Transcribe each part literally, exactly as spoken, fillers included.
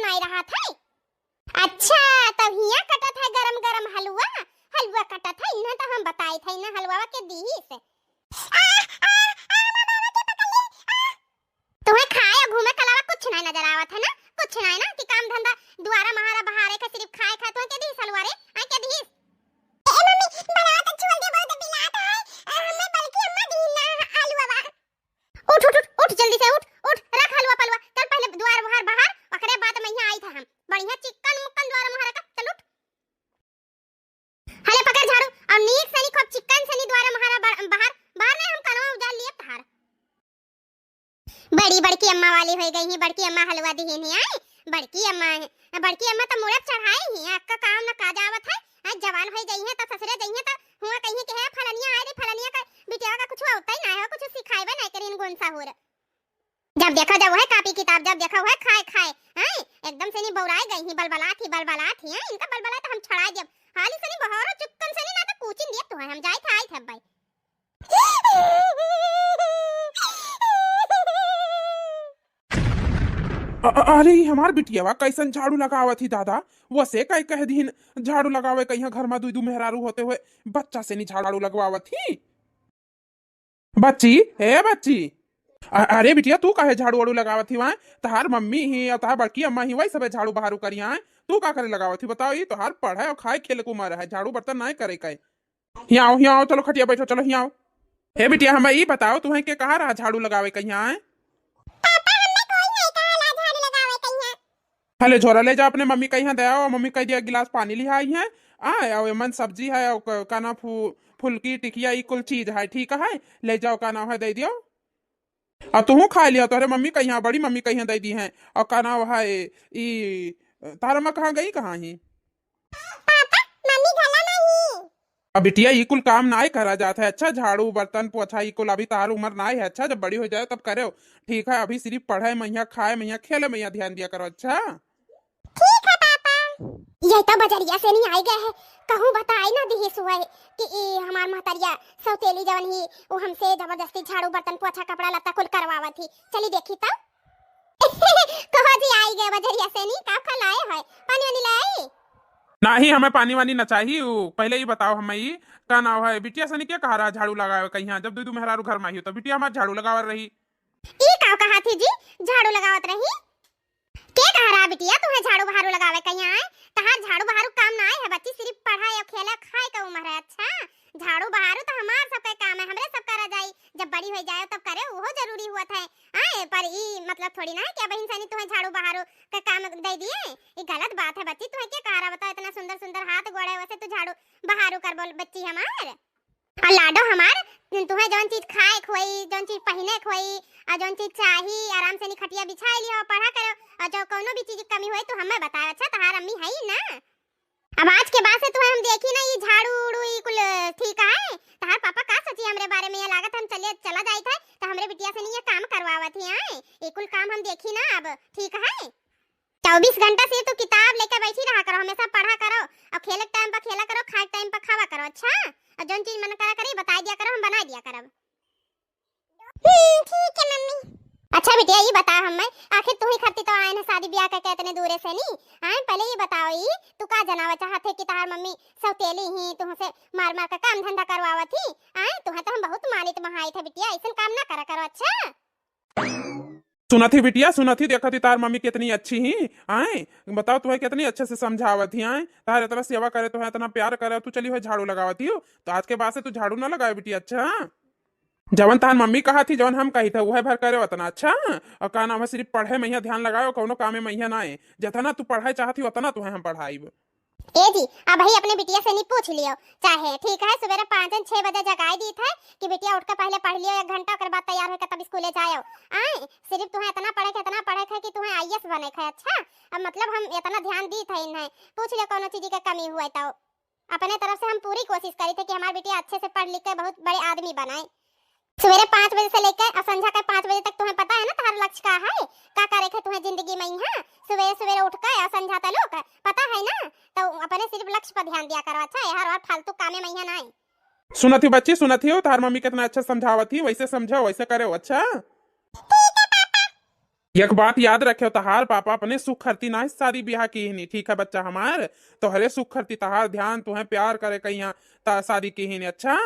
नाई रहत है। अच्छा, तब हियाँ कटत है गरम गरम हलुआ, हलुआ कटत है, इन्हें तो हम बताइत है, इन्हें हलुआ के दीही से। आ, आ, आ, हमार बाबा के पकड़ ले, आ। तुम्हें खाए और घूमे के अलावा कुछ नहीं नजर आवत है ना, कुछ नहीं ना कि काम धंधा दुआरा महारा बहारे के सिर्फ खाए खाए, तुम्हें के दीही हलुआ रे, आ के दीही? ए मम्मी, बनाओ तो छोड़ दे, बहुत बिलात है, आ, हमें बल्कि अम्मा दीही ना हलुआ बा। उठ, उठ, उठ, उठ, जल्दी से उठ, उठ, रख हलुआ पलुआ, चल पहले दुआर बहार बहार, ओकरे बाद महिया आई था हम। बढ़िया चिक्कन मुक्कन दुआर महारा का, चल उठ। हले पकड़ झाड़ू, और नीक से नी खूब चिक्कन से नी दुआर महारा बा-, बहार, बहार नहीं हम कनवा उजाड़ लिए तहार। बड़ी बड़की अम्मा वाली हो गई ही, बड़की अम्मा हलुआ दिहिन ही, आए, बड़की अम्मा है, बड़की अम्मा तो मुड़े चढ़ाई ही, आपका काम न काज आवत है, हैं, जवान होइ जइहें त ससुरे जइहें त हुआँ कहिहें कि हे फलनिया आए रे, फलनिया का बिटिया का कुछ होता ही ना है, कुछ सिखाइबे नहीं करिन गुण सहूर। जब देखो जब वह कापी किताब, जब देखो वह खाए खाए, हैं, एकदम से नहीं बौराए गई ही, बलबलात ही, बलबलात ही, हैं, इनका बलबला तो हम छुड़ाए देब, हाली से नहीं बहारो चुक्कन से नहीं ना तो कूचिन दिए तो है, हम जाए थे आई थे भाई। अ-, अ-, अरे, ई हमार बिटियावा कैसन झाड़ू लगावत ही दादा? वसे कई कह दीन झाड़ू लगावे कहिया, घर मा दुई दू मेहरारू होते हुए बच्चा से नी झाड़ू लगवावत ही। बच्ची, हे बच्ची, अ-, अरे बिटिया, तू काहे झाड़ू वाड़ू लगावत ही वहाँ? तहार मम्मी ही और तहार बड़की अम्मा ही, वही सबे झाड़ू बहारू करिया हैं। तू का करे लगावत ही बताओ? ई तोहार पढ़े और खाए खेले के उम्र है, झाड़ू बर्तन नाय करे के। हियाँ आओ, हियाँ आओ, चलो खटिया बैठो, चलो हियाँ आओ। हे बिटिया, हमें ई बताओ, तुम्हें के कहा रहा झाड़ू लगावे कहिया है? पापा, हमें कोई नहीं कहा ला झाड़ू लगावे कहिया। हले झोरा ले जाओ अपने मम्मी कहिया दे आओ, मम्मी कह दिया गिलास पानी लिया आई है, आ, आओ एमन सब्जी है, और क-, का ना फु-, फुलकी, टिकिया, ई कुल चीज है, ठीक है, ले जाओ, का ना है, दे दियो। और तुहू खा लियो, तोहरे मम्मी कहिया, बड़ी मम्मी कहिया दे दी हैं, और का ना है, ई, तारा माँ कहाँ गई, कहाँ ही? पापा, मम्मी घला नहीं। अब बिटिया, ई कुल काम नाय करा जात है। अच्छा, झाड़ू, बर्तन, पोछा, ई कुल अभी तहार उम्र नाय है। अच्छा, जब बड़ी हो जाए तब करेव। ठीक है, अभी सिर्फ पढ़े मइहाँ, खाए मइहाँ, खेले मइहाँ ध्यान दिया करो। अच्छा? ठीक है पापा। ये तो बजरिया से नहीं आए गए हैं, कहूँ बताए ना दिहिस हुए कि ई हमार महतरिया सौतेली जवन ही, वो हमसे जबरदस्ती झाड़ू, बर्तन, पोछा, कपड़ा लत्ता कुल करवावत ही। चली देखी तब। कहो जी, आई गए बजरिया से नी, का का लाए है? पानी वानी लाए? नाही, हमें पानी वानी न चाही। उ, पहले ई बताओ, हमें ई का नाव है, बिटिया से नी के कहा रहा झाड़ू लगावे कहिया? जब दुई दू मेहरारू घर मा ही हो, तो बिटिया हमार झाड़ू लगावत रही। ई का कहा थी जी, झाड़ू लगावत रही? के कहा रहा बिटिया, तुम्हें झाड़ू बहारू लगावे कहिया आए? तहार झाड़ू बहारू काम ना आए है बच्ची, सिर्फ पढ़ाई और खेला खाए का उम्र है। अच्छा, झाड़ू बहारू तो हमार सबके काम है, हमरे सबका रजाई जब बड़ी हो जाए तब करे, वो जरूरी हुआ था। आए, पर ई मतलब थोड़ी ना है कि अब हिंसनी तुम्हें झाड़ू बहारू का काम दे दिए, ई गलत बात है बच्ची। तुम्हें के कहा रहा बताओ, इतना सुंदर सुंदर हाथ गोड़ है, वैसे तू झाड़ू बहारू कर बोल बच्ची हमार। और लाडो हमार, तुम्हें जौन चीज खाए के होई, जौन चीज पहिने के होई, और जौन चीज चाही, आराम से नी खटिया बिछाए लियो, पढ़ा करो, और जो कौनो भी चीज की कमी होई तो हमें बताओ। अच्छा, तहार अम्मी है ही ना। अब आज के बाद से तुम्हें हम देखी ना, ये झाड़ू उड़ू, ये कुल ठीक है? तहार पापा का सोची हमरे बारे में? ये लागत हम चले, चला जाइत है, तो हमरे बिटिया से नहीं ये काम करवावत ही आए। ये कुल काम हम देखी ना अब, ठीक है? चउबीस घंटा से तू किताब लेके बैठी रहा करो, हमेशा पढ़ा करो, और खेले के टाइम पर खेला करो, खाए के टाइम पर खावा करो, अच्छा? और जौन चीज मन करा करी, बताई दिया करो, हम बनाई दिया करब। हम्म, ठीक है मम्मी। अच्छा बिटिया, ई बता हमें, आखिर तू ही खातिर तो आए ना शादी ब्याह करके इतने दूरे से नी। आए, पहले ई बताओ, ई तू का जनावा चाहत है कि तहार मम्मी सौतेली ही, तुमसे मार मार के काम धंधा करवावत ही? आए, तुहें तो हम बहुत मानित महाइत है बिटिया, ऐसन काम ना करा करो, अच्छा? सुनत ही बिटिया, सुनत ही, देखत ही तार मम्मी कितनी अच्छी ही। आए, बताओ, तुम्हें कितनी अच्छे से समझावत ही। आए, तार इतना सेवा करे, तुम्हें इतना प्यार करे, तू चली हुई झाड़ू लगावत ही हो, तो आज के बाद से तू झाड़ू ना लगावे बिटिया, अच्छा? जवन तार मम्मी कहा थी, जवन हम कही थे, वह भर करे उतना, अच्छा? और का नाम है, सिर्फ पढ़े में यहाँ ध्यान लगाओ, कौनो कामे में यहाँ ना आए। जितना तू पढ़ाई चाहत ही, उतना तुम्हें हम पढ़ाई। ए जी, अबही अपने बिटिया से नी पूछ लियो, चाहे ठीक है, सुबेरे पाँच छह बजे जगाई दीत है कि बिटिया उठ के पहले पढ़ लियो एक घंटा, ओकर बाद तैयार होके तब स्कूले जायो। आए, सिर्फ तुम्हें इतना पढ़े के, इतना पढ़े के कि तुम्हें आईएएस बने के है, अच्छा? अब मतलब हम इतना ध्यान दीत है इन्हें, पूछ लियो कौनो चीज के कमी हुए तो। अपने तरफ से हम पूरी कोशिश करी थे कि हमार बिटिया अच्छे से पढ़ लिख के बहुत बड़े आदमी बनाए। सुबेरे पाँच बजे से लेके और संझा के पाँच बजे तक तुम्हें पता है ना तुम्हारा लक्ष्य का है, का करे के तुम्हें जिंदगी में यहाँ। सुबेरे सुबेरे उठ के और संझा तलक पता है ना, तो अपने सिर्फ लक्ष्य पर ध्यान दिया करो, अच्छा? यार और फालतू कामे में यहाँ ना आए। सुनत ही बच्ची, सुनत ही हो, तार मम्मी कितना अच्छा समझावत ही, वैसे समझो, वैसे करो, अच्छा? ठीक है पापा। एक बात याद रखेउ, तहार पापा अपने सुख खरती नाहीं शादी बियाह किहिन, ठीक है बच्चा हमार? तोहरे सुख खरती तहार ध्यान, तुहें प्यार करे कहिया ता शादी किहिन, अच्छा?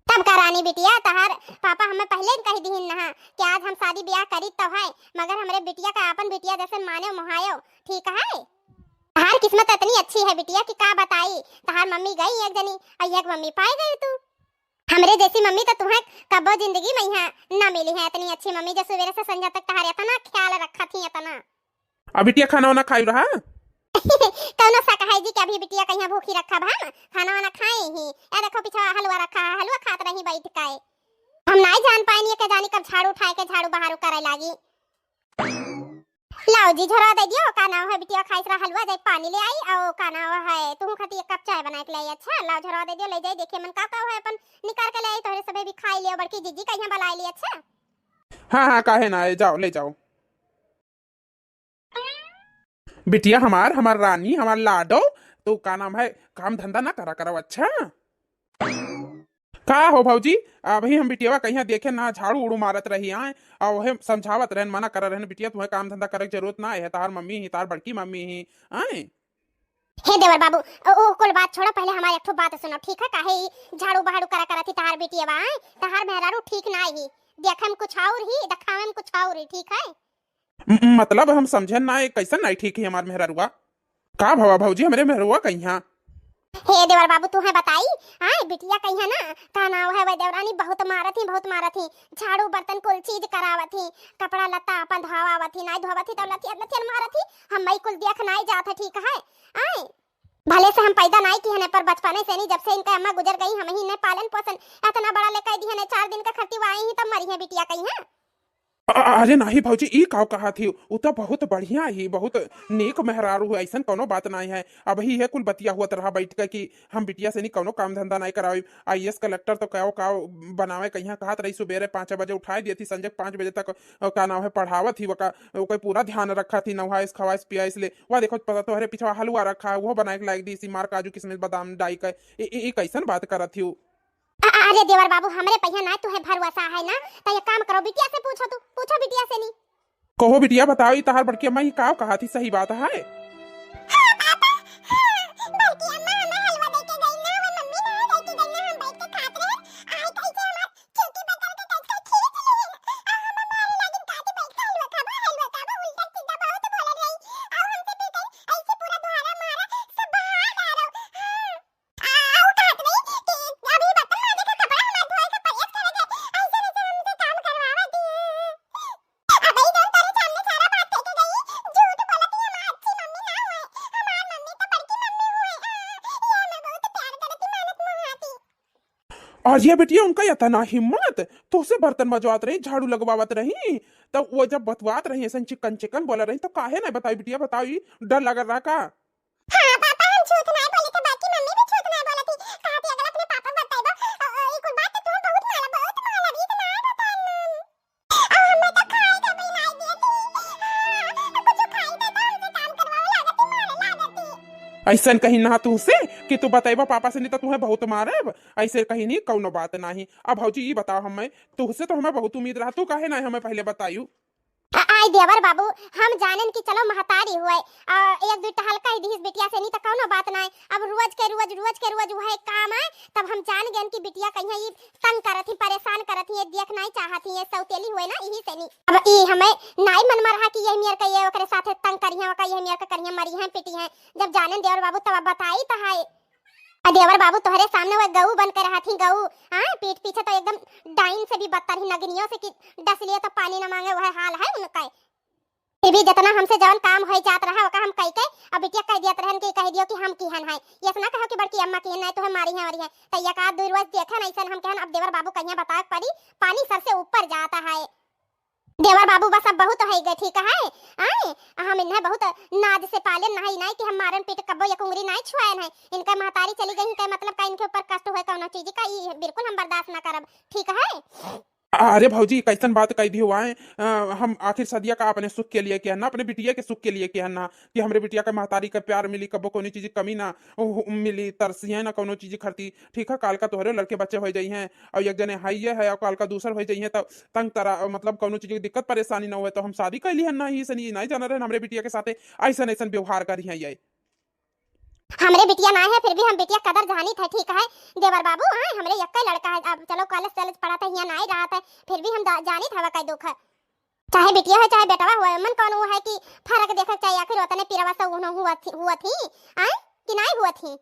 तब का रानी बिटिया, तहार पापा हमें पहिले कहि दिहिन नहा कि आज हम शादी बियाह करी तब है, मगर हमरे बिटिया का आपन बिटिया जैसे मानेउ मोहाएउ, ठीक है? तहार किस्मत इतनी अच्छी है बिटिया कि का बताई, तहार मम्मी गई एक जनी और एक मम्मी पाए गई तू। हमरे जैसी मम्मी तो तुहें कब्बो जिंदगी में यहाँ ना मिली है, इतनी अच्छी मम्मी जो सुबेरे से संझा तक तहार इतना ख्याल रखा थी, इतना। अब बिटिया खाना वाना खाई रहा? कौनो शक है जी कि अभी बिटिया कहिया भूखी रखब हम? खाना वाना खाए ही। ए देखो पीछे हलवा रखा है, हलवा खात रही बैठ के। हम नाई जान पाएनी के जानी कब झाड़ू उठाए के झाड़ू बहारू करे लागी। लाओ जी झोरा दे दियो, का नाम है बिटिया खाइस रहा हलवा, जाई पानी ले आई और का नाम है तुहू खाती एक कप चाय बनाए के ले आई। अच्छा लाओ झोरा दे दियो, ले जाई देखिए मन का का है अपन निकाल के ले आई, तोहरे सभे भी खाई लियो, बड़की जीजी कहिया बुलाए ली। अच्छा हाँ हाँ काहे ना, ए, जाओ ले जाओ। बिटिया हमार, हमार रानी, हमार लाडो, तो का नाम है, काम धंधा ना करा करो, अच्छा? का हो भौजी, अभी हम बिटियावा कहिया देखे ना, झाड़ू उड़ू मारत रही आए, और वहे समझावत रहन, मना करत रहन, बिटिया तुहें काम धंधा करे के जरूरत ना है, तार मम्मी ही, तार बड़की मम्मी ही, आए। हे देवर बाबू, ओ, ओ कुल बात छोड़ा, पहले हमार एक ठो बात सुनो, ठीक है? काहे ई झाड़ू बहाड़ू करा करत ही तहार बिटियावा, आए? तहार मेहरारू ठीक ना ही, देखे में कुछ और ही, दिखावे में कुछ और ही, ठीक है? म-, मतलब हम समझे ना, ये कैसन नाई ठीक है हमार मेहरारुआ? का भवा भौजी, हमरे मेहरुआ कहिया? हे देवर बाबू, तुहें बताई, आए बिटिया कहिया ना, का नाम है वह देवरानी बहुत मारत ही, बहुत मारत ही, झाड़ू बर्तन कुल चीज करावत ही, कपड़ा लत्ता अपन धोवावत ही, नाई धोवत ही तो लथियर लथियर मारत ही, हम मई कुल देख नाई जात है, ठीक है? आए भले से हम पैदा नाई की हने, पर बचपने से नहीं, जब से इनका अम्मा गुजर गई, हम ही ने पालन पोषण इतना बड़ा ले कर दी हने, चार दिन का खर्ची आई ही तब मरी है बिटिया कहिया। अ-, अ-, अरे नाही भौजी, ई काव कहा थी? उ तो बहुत बढ़िया ही, बहुत नीक मेहरारू है, ऐसन कौनो बात नहीं है। अबही है कुल बतिया हुआ तरह बैठ के कि हम बिटिया से नहीं कौनो काम धंधा नहीं करावे। आईएएस कलेक्टर तो काव काव बनावे कहिया कहत रही, सुबेरे पाँच बजे उठाए दिए थी, संजय पाँच बजे तक, अ, का नाम है, पढ़ावत ही, वका, ओकर पूरा ध्यान रखा थी, नवाइस, खवाइस, पियाइस ले। वह देखो, पता तोहरे पिछवा हलवा रखा है, वो बनाए के लायक दी, इसी मार काजू किशमिश बादाम डाई के। ए, ए, ए, कैसन बात करत ही? अ-, अरे देवर बाबू, हमरे पहिया ना तुहे भरोसा है ना, तो ये काम करो, बिटिया से पूछो, तू पूछो बिटिया से नहीं। कहो बिटिया, बताओ, ई तहार बड़की अम्मा ही काव कहा थी, सही बात है? हाँ पापा, हाँ, बड़की अम्मा हमें हलवा दे के गई ना, हमार मम्मी ना दे के गई ना, हम बैठ के खात रहे, आए तो ऐसे हमार चौकी बदल के कैसे खींच लिए, आ हम मारे लागिन, काटी बैठ के हलवा खाबो, हलवा खाबो, उल्टा सीधा बहुत बोलत रही, आ हमसे फिर कही, ऐसे पूरा दोहरा मारा, सब बहा डालो, हाँ। आ, ऊ कहत रही कि अभी बर्तन माजे के, कपड़ा हमार धोए के, प्रेस करे के, ऐसे वैसे हमसे काम करवावत ही। अबे जौन तोरे सामने सारा बात कह के गई, झूठ बोलत ही, हमार अच्छी मम्मी ना हुए, हमार मम्मी तो बड़की मम्मी हुए। आ, ये हमें बहुत प्यार करत ही, मानत मुहाती। और ये बिटिया उनका इतना हिम्मत, तोसे बर्तन मजवात रही, झाड़ू लगवावत रही, तब वो जब बतवात रही, ऐसन चिकन चिकन बोला रही, तो काहे ना बताई बिटिया, बताओ, ई डर लग रहा का? हाँ पापा, हम झूठ नाय बोले थे, बाकी मम्मी भी झूठ नाय बोलत ही। कहा थी अगर अपने पापा को बताइबो, अ, अ, ई कुल बात तो तू बहुत माला, बहुत माला, रीत नाय बतान। आ, हमें तो खाए का भी नाय दिए थी। हाँ, कुछ खाई दे तो हमसे काम करवावे लागत ही, मारे लागत ही। ऐसन कहीं ना तू से कि तू बताइबो पापा से, नहीं तो तुहे बहुत मारब। ऐसे कहीं नहीं, कौनो बात नहीं। अब भौजी, ई बताओ हमें, तुहसे तो हमें बहुत उम्मीद रहा, तू काहे ना हमें पहले बतायू? आ-, आई देवर बाबू, हम जानेन कि चलो महतारी हुए, आ, एक दुई टहल कह दिहिस बिटिया से, नहीं तो कौनो बात नाय। अब रोज के रोज, रोज के रोज वह काम आए, तब हम जान गएन कि बिटिया कहिया ई तंग करत ही, परेशान करत ही, ये देख नाई चाहत ही, ये सौतेली हुए ना, यही से नहीं। अब ई हमें नाई मन में रहा कि यही मेर का ये ओकरे साथे तंग करिहें, ओका यही मेर का करिहें, मरिहें, पिटिहें। जब जानेन देवर बाबू, तब बताई तो है। आ देवर बाबू तोहरे सामने वह गऊ बन के रहत ही, गऊ, हाँ, पीठ पीछे तो एकदम डाइन से भी बदतर ही, नगनियों से कि डस लिए तो पानी न मांगे, वह हाल है उनका। फिर भी जितना हमसे जौन काम होई जात रहा, ओका हम कह के, अब बिटिया कह दियत रहन कि कह दियो कि हम किहन है, ये ना कहो कि बड़की अम्मा किहन है, तुहे मारिहें वारिहें। तो एक आध दो रोज देखे ना, ऐसन हम कहन, अब देवर बाबू कहिया बताए पड़ी, पानी सर से ऊपर जाता है। देवर बाबू बस अब बहुत होइ गए, ठीक है? आए, हम इन्हें बहुत नाज से पालेन, नहीं, नहीं कि हम मारन पीट कब्बो एक उंगली नहीं छुआएन है। इनका महतारी चली गई, इनका मतलब का इनके ऊपर कष्ट हुए कौनो चीज का, ई बिल्कुल हम बर्दाश्त ना करब, ठीक है? अरे भौजी, कैसन बात कह दियो आए? अ, हम आखिर सदिया का अपने सुख के लिए किया ना, अपने बिटिया के सुख के लिए किया ना, कि हमरे बिटिया के महतारी के प्यार मिली, कबो कोनो चीज कमी ना हो-, मिली, तरसिए ना कोनो चीज खरती। ठीक है, काल का तोहरे लड़के बच्चे हो जाई हैं, और एक जने हाई ये है, और काल का दूसर हो जाई हैं, तब तंग तरा, मतलब कोनो चीज की दिक्कत परेशानी ना हुए, तो हम शादी कर ली है ना, ही सनी नहीं जाना रहे हमरे बिटिया के साथे ऐसन ऐसन व्यवहार करी है ये। हमरे बिटिया नाई है, फिर भी हम बिटिया कदर जानित है, ठीक है देवर बाबू, हैं? हमरे यक्के लड़का है, अब चलो कॉलेज सॉलेज पढ़त है, हियाँ नाई रहत है, फिर भी हम जा-, जानित हवा का दुख है। चाहे बिटिया हो, चाहे बेटवा हो, मन कौन वो है कि फर्क देखे के चाहिए, आखिर उतने पिरवा से उन्हों हुआ थी, हुआ थी, आए कि नाई हुआ थी?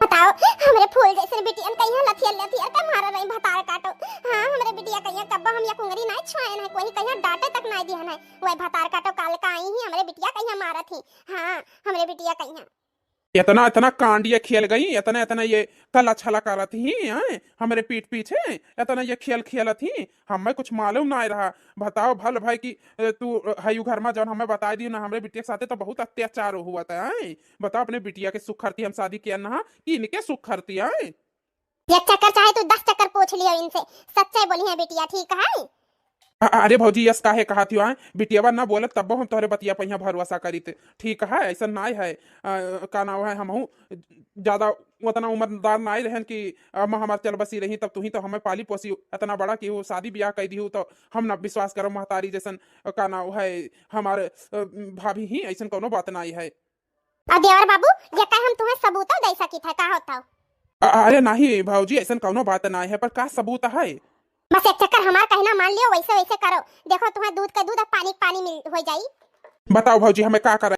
बताओ, हमरे फूल जैसे बिटियन कहिया लथियर लथियर के मारा रही भतार काटो। हाँ, हमरे बिटिया कहिया कब्बा हम या कुंगरी नाई छुआयन है, कोई कहिया डांटे तक नाई दिहन है, वही भतार काटो काल का आई ही, हमरे बिटिया कहिया मारत ही। हाँ, हमरे बिटिया कहिया। इतना, इतना कांड ये खेल गई, इतना, इतना ये कला छला करत ही, हैं? हमरे पीठ पीछे इतना ये खेल खेलत ही, हमें कुछ मालूम ना रहा। बताओ भल भाई कि, ए, तू, ए, हयू घर में जौन हमें बताई दी ना, हमरे बिटिया के साथे तो बहुत अत्याचार हुआ था, हैं? बताओ, अपने बिटिया के सुख खरती हम शादी किया ना, कि इनके सुख खरती, हैं? एक चक्कर चाहे तू दस चक्कर पूछ लियो इनसे, सच्चाई बोली है बिटिया, ठीक है? अ-, अरे भौजी, यस काहे कहत हो, आए? बिटियावा ना बोलत तब्बो हम तोहरे बतिया पहिया भरोसा करीत। ठीक है, ऐसा नाय है। अ, का नाव है, हमहू ज्यादा उतना उम्रदार नाय रहन कि, अ, म-, हमार चल बसी रही, तब तू ही तो हमें पाली पोसी इतना बड़ा कि वो शादी ब्याह कर दी हो, तो हम ना विश्वास करब महतारी जैसन, अ, का नाव है, हमार, अ, भाभी ही, ऐसन कोनो बात नाय है। और देवर बाबू, ये कहे हम तुम्हें सबूतो दे सकित है, का होता हो? अ-, अरे नहीं भौजी, ऐसन कौनो बात नहीं है, पर का सबूत है? बस एक चक्कर हमार कहना मान लियो, वैसे वैसे करो। देखो, तुम्हें दूध के दूध और पानी के पानी मिल हो जाई। बताओ भौजी, हमें का करे?